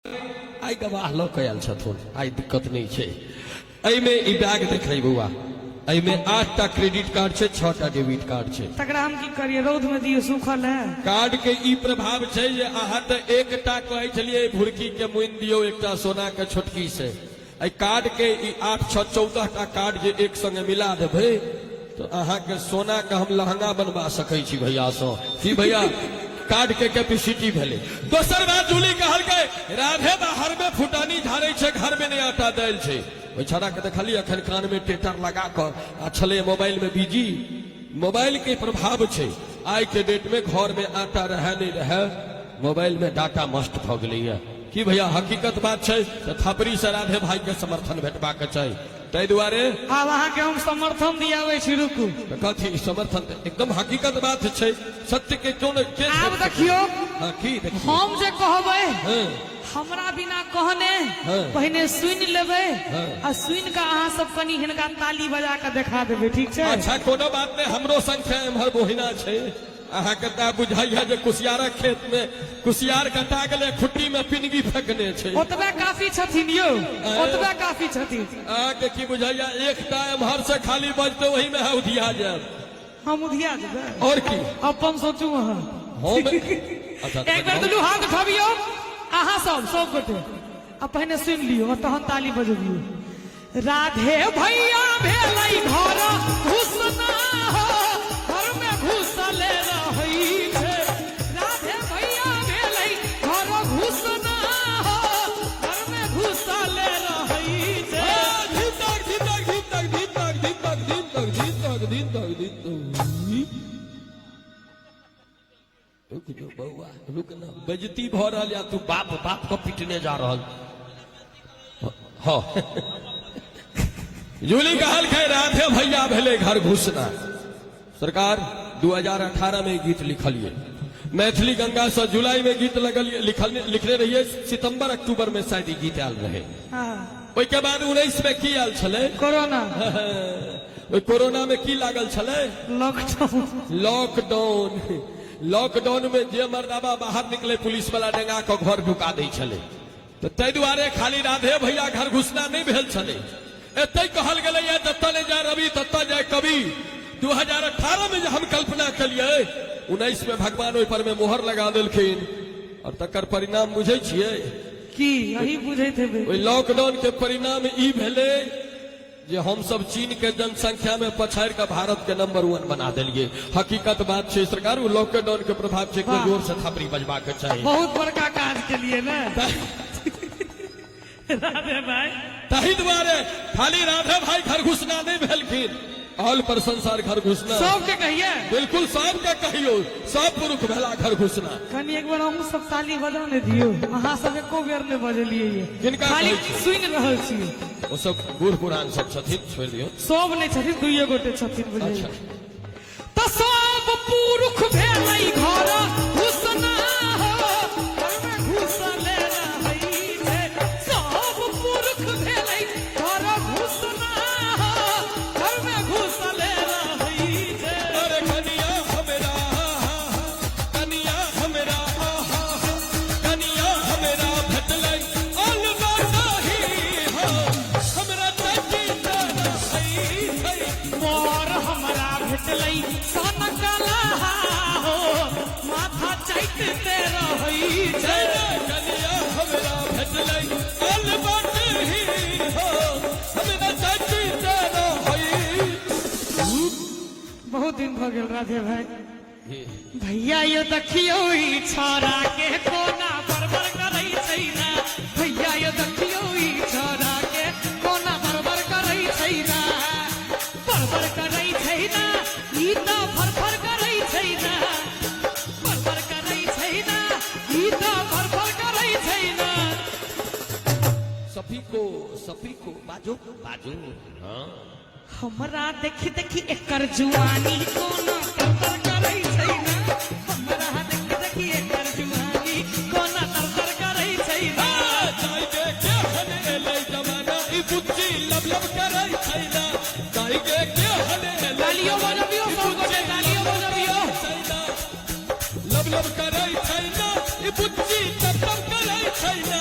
आइ गवाह लऽ कऽ आयल छथुन, आइ दिक्कत नहि छै। एहिमे ई बैग देख रही बौआ, एहिमे 8टा क्रेडिट कार्ड छै, 6टा डेबिट कार्ड छै। तकरा हम की करियै? रौद में दियौ, सूखल है। कार्ड के ई प्रभाव छै जे अहाँ तऽ एकटा कहै छलियै भुरकी के मुनि दियौ एकटा सोना के छोटकी से, एहि कार्ड के ई 8 6 14टा कार्ड जे एक संगे मिला देबै तऽ अहाँके सोना के हम लहंगा बनवा सकै छी भैया सँ। की भैया कार्ड के कैपेसिटी भेलै। दोसर बात जूली कहलकै राधे बाहर में फुटानी झाड़ै छै, घर में नहि आटा दालि छै। ओहि छौड़ा के देखलियै अखन कान में टेटर लगा कऽ आ छलै मोबाइल में बिजी। मोबाइल के प्रभाव छै आइ के डेट में, घर में आटा रहै नहि रहै, मोबाइल में डाटा मस्ट भऽ गेलैया। की भैया हकीकत बात छै तऽ थपड़ी से राधे भाई के समर्थन भेटबाक चाही, ताहि दुआरे आब अहाँके हम समर्थन दियाबै छी, रुकू। तऽ कथी समर्थन? तऽ एकदम हकीकत बात छै, सत्य के क्यों ने के आब देखियौ। हाँ, की देखियौ? हम जे कहबै, हाँ। हमरा बिना कहने हाँ। पहिने सुनि लेबै हाँ। आ सुनि कऽ अहाँ सब कनि हिनका ताली बजा कऽ देखा देबै, ठीक छै? अच्छा कोनो बात नहि, हमरो संख्या एम्हर बोहिना छै। अहाँके तऽ बुझाइया जे कुसियारक खेत में कुसियार कटा गेलै, खुट्टी में पिनगी फेकने छै। ओतबे काफी छथिन यौ, ओतबे काफी छथिन। अहाँके की बुझाइया एकटा एम्हर से खाली बजते ओही में अहाँ उधिया जायब? हम उधिया जेबै। और की? अपन सोचू अहाँ। हम अच्छा एक बेर दुनू हाथ उठबियौ अहाँ सब, सब गोटे, आ पहिने सुनि लियौ आ तहन ताली बजबियौ। राधे भैया भेलै घर घुसना हो, घर में घुसले रहै छै। राधे भैया भेलै घर घुसना हो, घर में घुसले रहै छै। धीम तक धीम तक धीम तक धीम तक धीम तक धीम तक धीम तक धीम तक धीम तक। रुक जो बौआ, रुक ना, बेजती भऽ रहल या तू बाप बाप के पीटने जा रहल। हाँ जूली कहलकै राधे भैया भेलै घर घुसना। सरकार 2018 में गीत लिखलिए, मैथिली गंगा से जुलाई में गीत लगलिए, लिखने रहिए, सितंबर अक्टूबर में शायद ई गीत आयल रहे। हाँ। ओहिके बाद 19 में की आयल छलै? कोरोना। ओहि कोरोना में की लागल छलै? लॉकडाउन। लॉकडाउन। लॉकडाउन में जे मर्दाबा बाहर निकले पुलिस वाला डेंगा के घर ढुका दै छलै। तऽ ताहि दुआरे खाली राधे भैया घर घुसना नहि भेल छलै। एतै कहल गेलैए जतऽ नहि जाय रवि ततऽ जाय कवि। 2018 में जे हम कल्पना केलियै, 19 में भगवान ओहि पर में मोहर लगा देलखिन और तकर परिणाम बुझै छियै? की अही बुझैत हेबै। ओहि लॉकडाउन के परिणाम ई भेलै जे हम सब चीन के जनसंख्या में पछाड़ि कऽ भारत के नंबर 1 बना देलियै। हकीकत बात छै सरकार, ओ लॉकडाउन के प्रभाव छै, वाह। जोर से थपड़ी बजबा के चाही। बहुत बड़का काज केलिए ने राधे भाई। ताहि दुआरे खाली राधे भाई घर घुसना नहि भेलखिन, ऑल पर संसार घर घुसना। सबके कहिए। बिल्कुल सबके कहियो, सब पुरुष भेला घर घुसना। कनि एक बेर अहूँ सब ताली बजा ने दियौ, अहाँ सब एको बेर नहि बजलियै ये। किनका खाली कहै छी? सुनि रहल छियै। ओ सब बूढ़ पुरान सब छथिन, छोड़ि दियौ। सब नहि छथिन, दुइए गोटे छथिन बुझलियै। अच्छा। तऽ सब पुरुख भेलै घर घुसना हो, घरमे घुसले रहै छै। सब पुरुख भेलै घर घुसना हो, घरमे घुसले रहै छै। अरे कनिया हमरा, कनिया हमरा, कनिया हमरा भेटलै अलबताही हो, हमरा चाची रहै छै। बर हमरा भेटलै सन कलहा हो, माथा चैतते रहै छै। कनिया हमरा भेटलै अलबताही हो, हमरा चाची रहै। बहुत दिन भऽ गेल राधे भाई। भैया यो देखियौ ई छौड़ा के कोना बड़बड़ करै छै ना। भैया यो देखियौ ई छौड़ा के कोना बड़बड़ करै छै ना। बड़बड़ करै छै ना, ई तऽ फरफर करै छै ना। बड़बड़ करै छै ना, ई तऽ फरफर करै छै ना। सभी को, सभी को बाजू बाजू। हाँ हमरा देखि देखि एकर जुआनी कोना तरतर करै छै ना। हमरा देखि देखि एकर जुआनी कोना तरतर करै छै ना। जाय के केहन एलै जमाना, ई बुच्ची लब लब करै छै ना। जाय के केहन एलै तालियो जमाना, बजबियौ ई सब गोटे, बुच्ची तालियो बजबियौ। छै ना। लब लब करै छै ना, ई बुच्ची तब तब करै छै ना।